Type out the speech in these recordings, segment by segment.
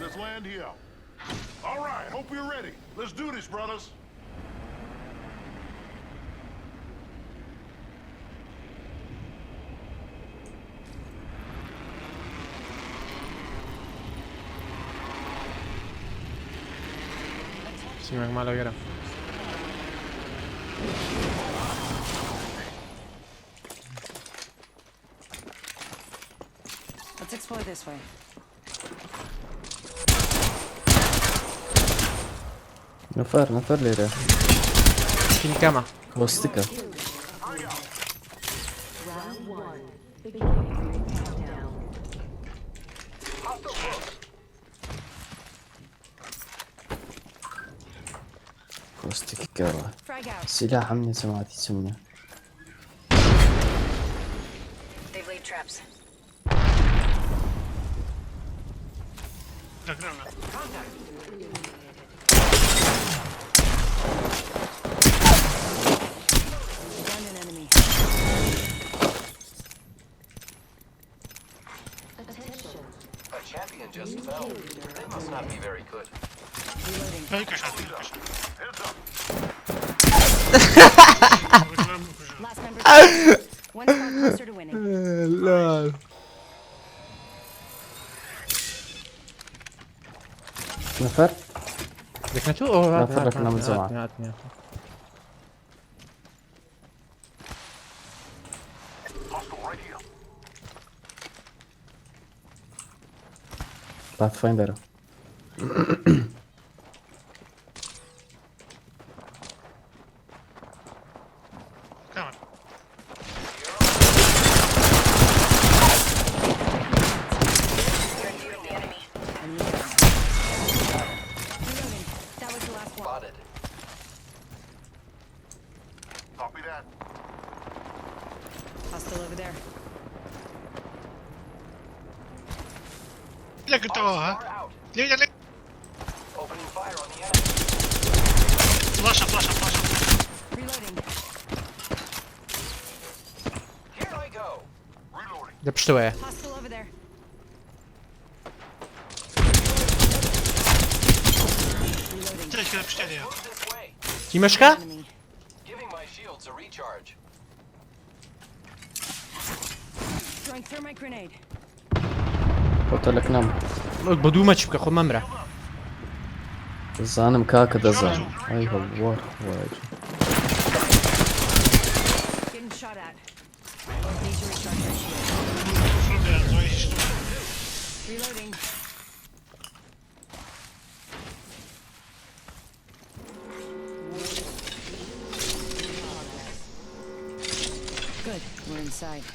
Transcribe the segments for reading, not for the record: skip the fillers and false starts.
Let's land here. All right, hope you're ready. Let's do this, brothers. سیمەک مالەوەگەرم. Let's explore this way. نەفەر نەفەر لێرە. کینکەمە. کۆستکە. Round one. Beginning ring countdown. Hostile close. کۆستکی کەوە. Frag out. سیلاح منە جەماعەتی چ منە. They've laid traps. لەگرانە. Contact. Down an enemy. Attention. A champion just fell. They must not be very good. Reloading. کەشات کەشات. Heads up. Last member. One squad closer to winning. نەفەر لەکنە تو ئەو نەفەر لەکنە من جەماعەت. هاتنی. Hostile right here. Pathfinderە. کامل. Enemy down. Reloading. That was the last one. Spotted. Copy that. Hostile over there. لەگرتەوە ها. Far out. لێ لێ. Opening fire on the enemy. فلاشە فلاشە فلاشە. Reloading. Here I go. Reloading. لە پشتەوەیە. Hostile over there. Reloading. ترێک لە پشتێ لێیە. Move this way. تیمەشکا؟ Enemy. Giving my shields a recharge. Throwing thermite grenade. خۆتە لەکنەم. بە دوو مەچ بکە خۆ مەمرە. دەزانم کاکە دەزانم. ئەی هەوار خوایە. Getting shot at. Need to recharge my shield. فڕ لێیان زۆی هیچ. Reloading. Good. We're inside.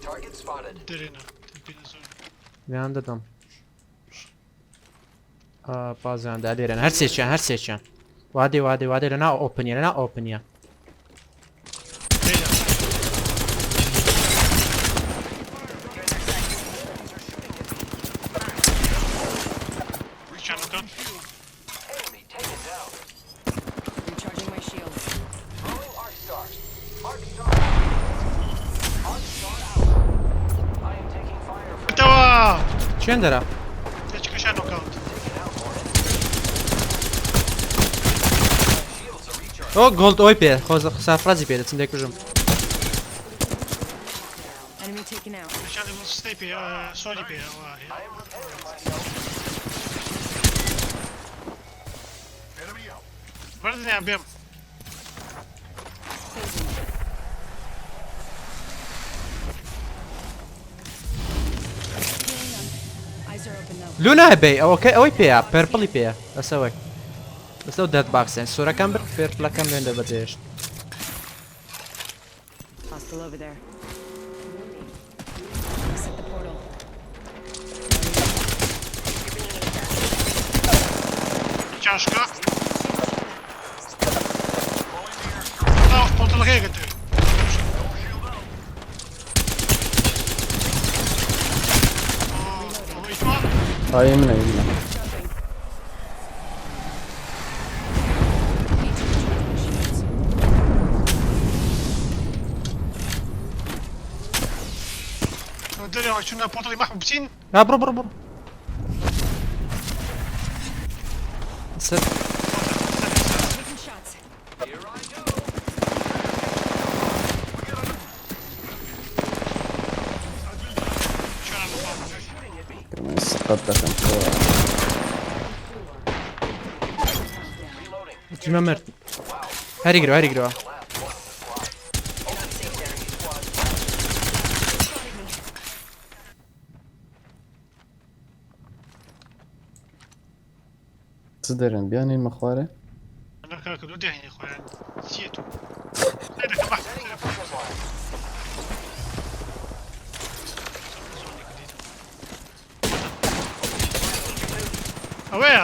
Target spotted. دەرێنە تەمپینە زۆر. لێیان دەدەم. بازیان دا لێرەن هەر سێکیان هەر سێکیان. وادێ وادێ وادێ لە ناو ئۆپنیە لە ناو ئۆپنیە. لێیان. چانەکان. Enemy taken down. Recharging my shields. Throwing Arc Star. Arc Star. Arc Star out. I am taking fire from تەوە. چێن دەرا؟ تێچکەشان نۆکاوت. taking out more enemies. My shields a recharge. ئۆ گۆڵد ئۆی پێ خۆ سافرازی پێ دەچم دەیکوژم. Enemy taken out. شان لە سنەی پێ سۆری پێ ئەوە. I am repairing myself. Enemy out. بەردنیان بێم. Phasing. Healing up. Eyes are open though. لۆ نایە بێی ئەوەکە ئەوەی پێیە پێرپڵی پێیە بەسەوەی بەسەو دەت باکسێن سوورەکەم برد پێرپلەکەم لێن دەبەجێشت. Hostile over there. Set the portal. چاشکا. ئاو پۆتەڵەکەی گەتێ. ئەوەی تۆ. ئای منە منە. Jumping. Need to recharge my shields. دەرەوە چونە پۆتەڵی مەحبوو بچین. نا بڕۆ بڕۆ بڕۆ. سەر Taking shots. Here I go. چۆن بخۆم Shooting at me. سقط دەکەم خوا. Reloading. چیمە مرد هەریگرەوە هەریگرەوە The last one of the squad. Only six enemy squads Spotted me. چ دەرێن بیانین مەخوارێ نەکاکە دوو دێنی خۆیان چیە تو سەیرەکە بەح Setting up a zip line. ئەوەیە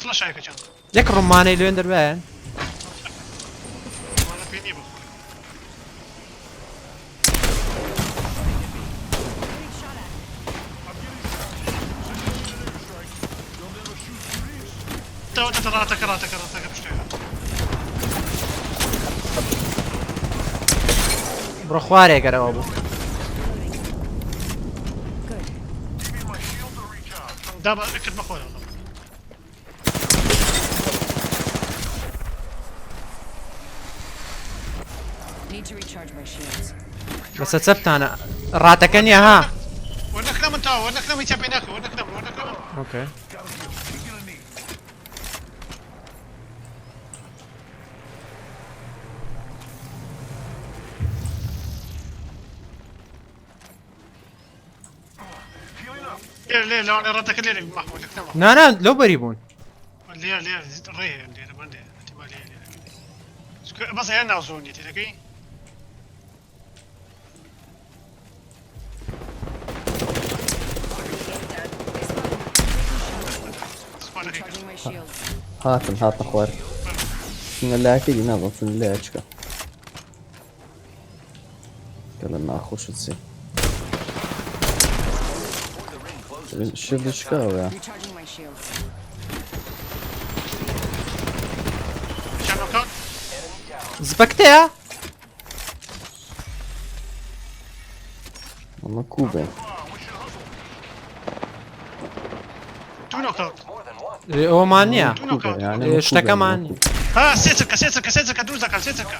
فلەشایەکە چەند یەک ڕۆمانەی لێن دەربێن وانە پێ نییە بخۆ Getting shot at. تەوە ڕاتەکە ڕاتەکە ڕاتەکە پشتێ بڕۆ خوارێ گەرەوە بوو Good. Give me my shield to recharge. دابە کرد بەخۆ Need to recharge my shields. بەسە چەپتانە ڕاتەکە نییە ها وەنەکرا من تاوە وەنەکرا هیچ پێ ناکە وەنەکرا وەنەکرا ئۆکەی Gotta be a peek in the knee. Healing up. لێرە لێرە لەوانە ڕاتەکە لێرە محمود لەکنەوە نانا لەو بەری بوون لێرە لێرە ڕێ لێرە من لێرە احتمال لێرە لێرە بەس هەیە ناوزۆنی تێدەکەی They spotted me. Taking shots. سپالەکەی Recharging my shields. هاتن هاتە خوار چونە لاکەی دی نازم چونە لایە چکە کە لە ناخۆشت چی Before the ring closes. شردی شکاوە Recharging my shields. چەند نۆکاوت Enemy down. زبەکتەیە ئەمە کوو بێن Far, we should hustle. دوو نۆکاوت More than one. ئەومان نییە دوو نۆکاوت یانە شتەکەمان ها سێ چرکە سێ چرکە سێ چرکە دوو زەکە سێ چرکە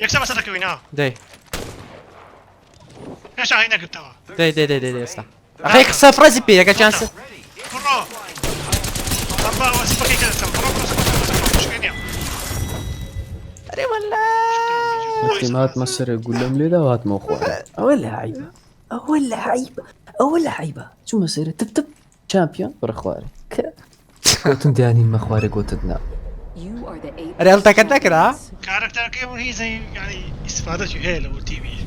یەکسەر بەسەر دەکەوی نا دەی هێشتا هەی نەگرتەوە دەی دەی دەی دەی ئێستا ئەخەی قسە فڕەزی پێ یەکە چانس بڕۆ ئەمبا وەسپەکەی کەدەچم بڕۆ بڕۆ سەر بڕۆ سەر بڕۆ شکێ نییە ئەرێ وەلا وەختی هاتمە سەرێ گولەم لێدا و هاتمەوە خوارێ ئەوە لعیبە ئەوە لعیبە ئەوە لعیبە چوومە سەرێ تپ تپ چامپیۆن بڕە خوارێ کە گوتم دیانین مەخوارێ گوتت نا You are the Apex ئەرێ ئەڵتەکەت نەکرا champions. کارەکتەرەکەی من هیچ یعنی ئیسفادەکی هەیە لەوە تیمی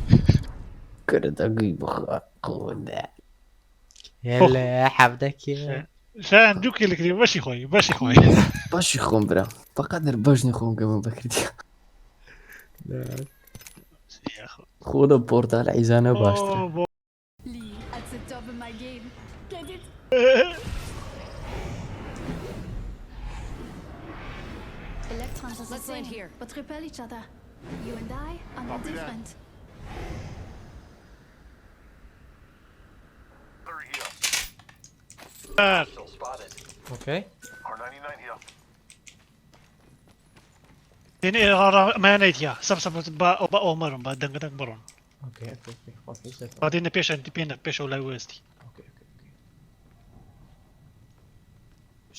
کرد دەگەی بخوا قۆدا هێلە حەفدەکی شان دوو کێلکری بەشی خۆی بەشی خۆی باشی خۆم برا فقط بەژنی خۆم گەمە بەکردی خۆ لە پۆرتال عیزانە باشترە Lee at the top of my game. Get it? Electrons are the Let's land same, here. but repel each other. You and I are no Copy that. different. Hurry here. Still spotted. ئۆکەی R99 here. دێنێ ئەمانەیتیا سەب سەب بە بە ئەو مەڕم بە دەنگە دەنگ بڕۆن ئۆکەی ئۆکەی ئۆکەی خۆ پێش دەکەم. با دێنە پێش پێنە پێشەوە لای وەستی ئۆکەی ئۆکەی ئۆکەی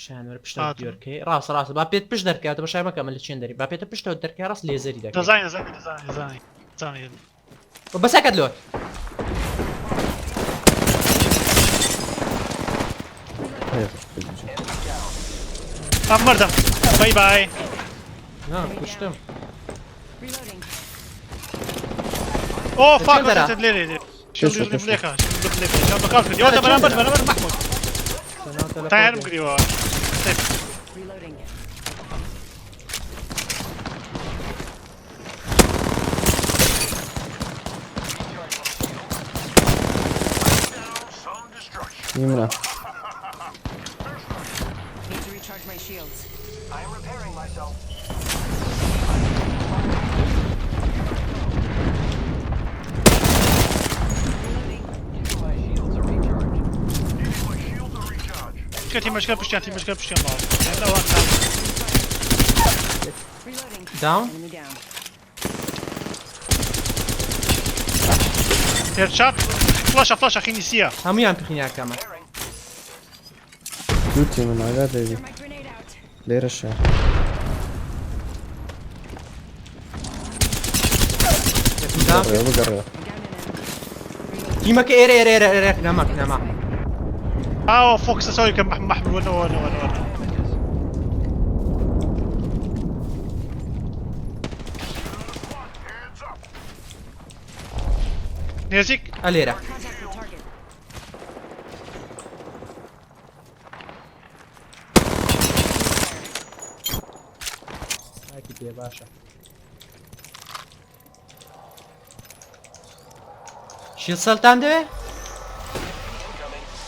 شانوەرە پشتەوە هاتم. دیۆرکەی ڕاستە ڕاستە با پێت پشت دەرکاتەوە بە شای مەکە من لە چێن دەری با پێتە پشتەوە دەرکە ڕاست لێزەری دەکەی دەزانین دەزانین دەزانین دەزانین دەزانین بەسەکەت لۆت ئەم مردم بای بای نا کوشتم Reloading. ئۆ فاک دەرا. لێرێ لێرێ پێش، پێش. لێکە لێکە نۆکاوت کردی ئەوە بەرامبەر بەرامبەر محمود تایرم کردیەوە Reloading. Down some destruction. یمنا Need to recharge my shields. I am repairing myself. Reloading. Give my shields a recharge. Giving my shield to recharge. تیمەشکە تیمەشکە پشتیان تیمەشکە پشتیان باوە ئەوان Reloading. Down. Enemy down. هێرشات فڵاشە فڵاشە خینی سیە هەموویان پخیناکەمە دوو تیمن ئاگا دەبی My grenade out. لێرەشە Down. بگەڕێ بگەڕێ I downed an enemy. تیمەکە ئێرە ئێرە ئێرە ئێرە نەما نەما ئاوە فۆکسە سۆری کە مەحمود وەنەوە وەنەوە وەنەوە Hands up. نێزیک ئەلێرە Contact with target. پێ باشە شیل سەلتان دەوێ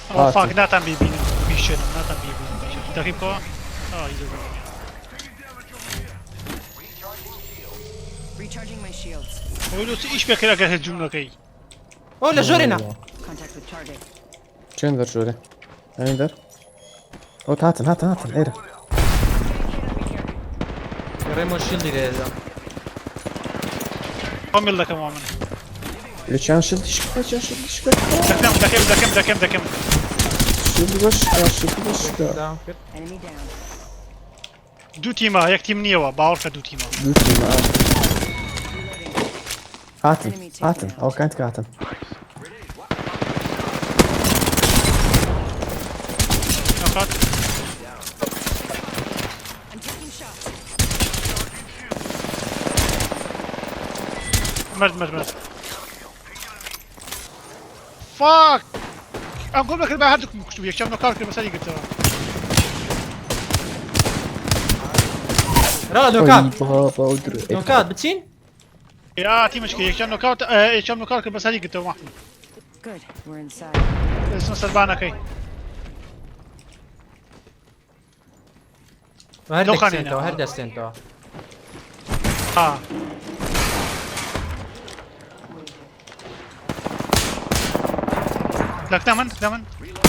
ئەوە فاک ناتان بیبینم بیشێنم ناتان بیبینم بیشێنم دەقی بکەوە ئا ئیزە Recharging my shields. ئەوە لۆ چ ئیش پێکرد ئەگەر هەجوم نەکەی ئەو لە ژۆرێ نا Contact with target. چێن دەرژۆرێ ئەوین دەر ئەو هاتن هاتن هاتن ئێرە ڕێمۆ شیڵی لێدەم خۆم دەکەمەوە من لە چیان شڵتی شکا چیان شڵتی شکا دەکەم دەکەم دەکەم دەکەم دەکەم شڵتی بەشکا شڵتی بەشکا داون کرد Enemy down. دوو تیمە یەک تیم نییەوە باوەڕکە دوو تیمە دوو تیمە ئا. Reloading. هاتن هاتن ئەو کانت کە هاتن نۆکات I'm taking shots. مرد مرد مرد فاک ئەم گۆم دەکرد بە هەردووکم کوشت یەکیان نۆکار کرد بەسەری گرتەوە ڕا نۆکات ئەی بابا ئەو درۆ نۆکات بچین یا تیمشکە یەکیان نۆکاوت یەکیان نۆکار کرد بەسەری گرتەوە مەحمود Good. We're inside. ئێستا سەربانەکەی هەر لەو خانەیە. دەستێنتەوە هەر دەستێنتەوە آ لەکنا من لە من Reloading.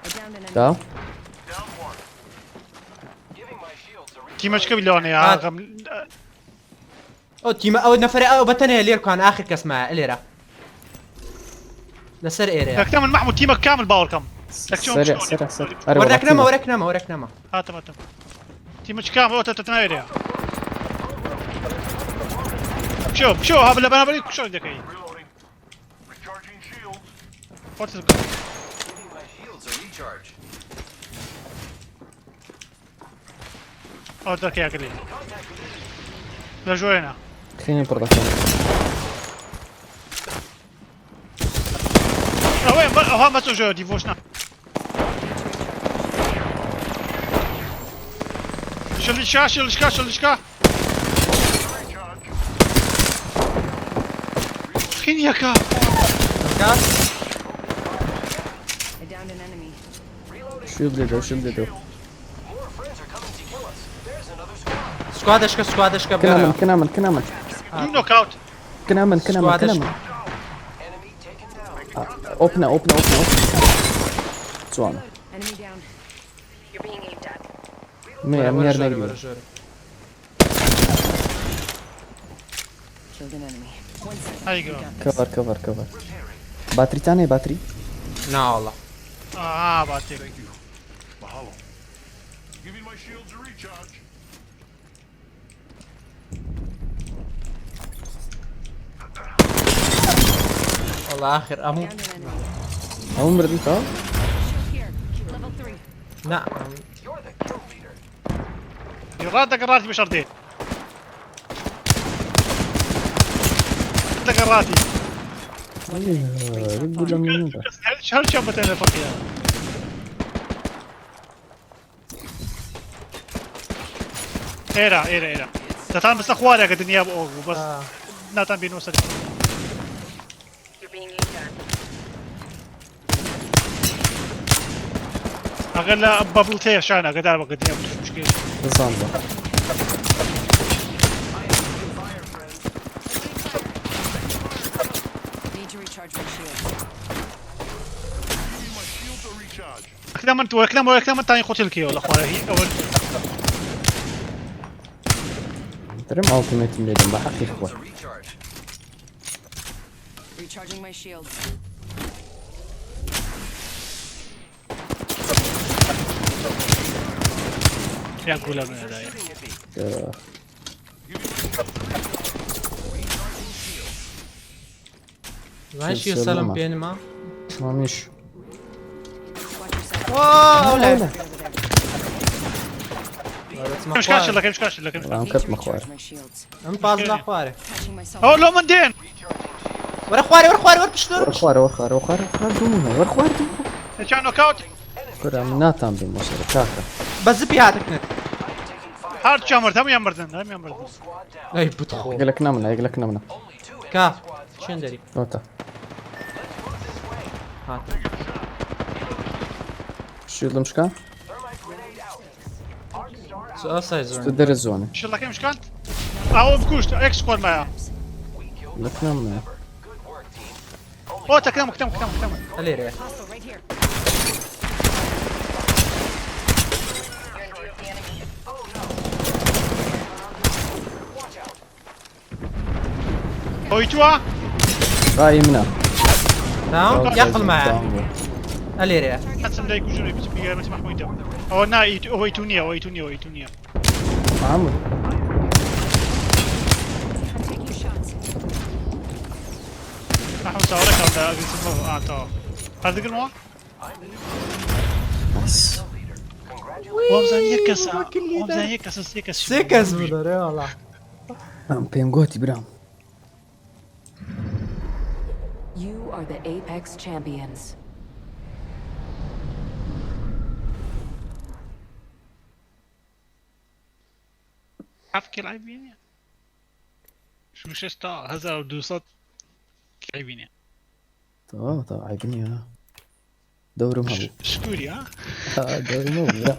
I downed an enemy. داو Down one. Giving my shields a تیمەشکە بی لەوانەیە هات. ئاغەم ئەو تیمە ئەو نەفرە ئەو بەتەنێ لێرکان ئاخر کەسمە لێرە لەسەر ئێرەیە لەکنا من مەحمود تیمە کامل باوەڕکەم سەرع سەرع سەرع ئەرێ وەڵا وەرەکنەمە تیمە. وەرەکنەمە وەرەکنەمە هاتم هاتم تیمەش کامل ئەوە تەتەناوێرەیە بشۆ بشۆ ها لە بەرامبەری کوشۆ دەکەی Reloading. Recharging shields. خۆت بکە Giving my shields a recharge. ئەو دەکەی ئەگەلی لە ژۆرێنە خێنی پڕ دەکەم ئەوەیە ئەوها مەچۆ ژۆ دیڤۆش نا شلیشکا شلیشکا شلیشکا Recharge. خینیەکە نۆکات I downed an enemy. شیڵ لێدەو شیڵ لێدەو More friends are coming to kill us. There's another squad. سکوادەشکە سکوادەشکە کنا من بگەڕێ کنا من کنا من دوو نۆکاوت کنا من کنا من کنا من Enemy taken down. ئۆپنە ئۆپنە ئۆپنە ئۆپنە جوانە Enemy down. You're being aimed at. مێ وەرە ئەم یار ژۆرێ، نەگری وەرە ژۆرێ. Killed an enemy. One second. هاي We go. got this. کەڤەر کەڤەر کەڤەر باتریتان هەیە باتری ناوەڵا ئا باتێک Thank you. Mahalo. Giving my shields a recharge. وەڵا ئاخر ئەموو Downed an enemy. ئەو مردی تەواو Shield here. Level 3. نا You're the kill leader. ڕات دەگەڕاتی بەشەڕ دێ دەگەڕاتی گولەم نەدا هەرچیان بەتەنە فەقیە ئێرە ئێرە ئێرە دەتان بەسە خوارێکە دنیا بۆ ئەو بوو بەس ناتان بینەوە سەر You're being aimed at. ئەگەر لە بەبڵ تێ شان ئەگەدار بە دنیا بوو مشکل دەزان بە Need to recharge my shields. Giving my shields a لەکنا من وەکنا وەکنا من تانی خۆتێل کەیەوە لە خوارە هی ئەوە درم ئەڵتیمەیتم لێدەم بە حەقی خوا A recharge. Recharging my shields. یا گولە بنەدایە Shooting at me. زانی شی سەلم پێنما مامیش Watch yourself. ئەو لە مشکاش لەکەم مشکاش لەکەم ئەم Need to کەتمە خوارە recharge my shields. ئەم پاز لە خوارێ Patching myself. ئەو لۆ من دێن وەرە خوارێ وەرە خوارێ وەرە پشت وەرە وەرە خوارە وەرە خوارە وەرە خوارە خوارە دوومە وەرە خوارە دوومە چیان نۆکاوت کورە من ناتان بیم مەسەرە کاکە بە زپی هاتکنت هەر چیان مرد هەموویان مردن هەموویان مردن Squad down. ئەی بتخۆ یەک لە کنامنە یەک لە کنامنە Only two enemy کا squads چێن left. دەری ئەوتا Let's move this way. هات شیڵم شکا Thermite grenade out. Arc star out. ئەو سای زۆر تو دەرە زۆنێ شڵەکەی مشکاند ئەوە بکوشت ئەک سکواد مایە We killed لە the last کنامنە member. Good work, team. Only ئەو تەکەم کتەم کتەم کتەم لێرەیە Hostile right here. Watch out. ئەوی تووە ڕای منە داون یاقل مایە لێرەیە حەسم دای کوژم بچ بگەمە مەحموی دەم ئەوە نا ئەوەی تو نییە ئەوەی تو نییە ئەوەی تو نییە محمد I'm taking shots. مەحمود چاوەڕێکە لە ئەگەر ئاتەوە هەردەگرمەوە نایس وامزان یەک کەسە وامزان یەک کەسە سێ کەس سێ کەس بوو دەرێ وەڵا ئەم پێم گۆتی برام You are the Apex champions. حەفت کێ عیبینێ شو شش تا 1200 عیبینێ تەواو تەواو عیب نییە دەورم هەبوو شکوری ها دەورم هەبوو برا.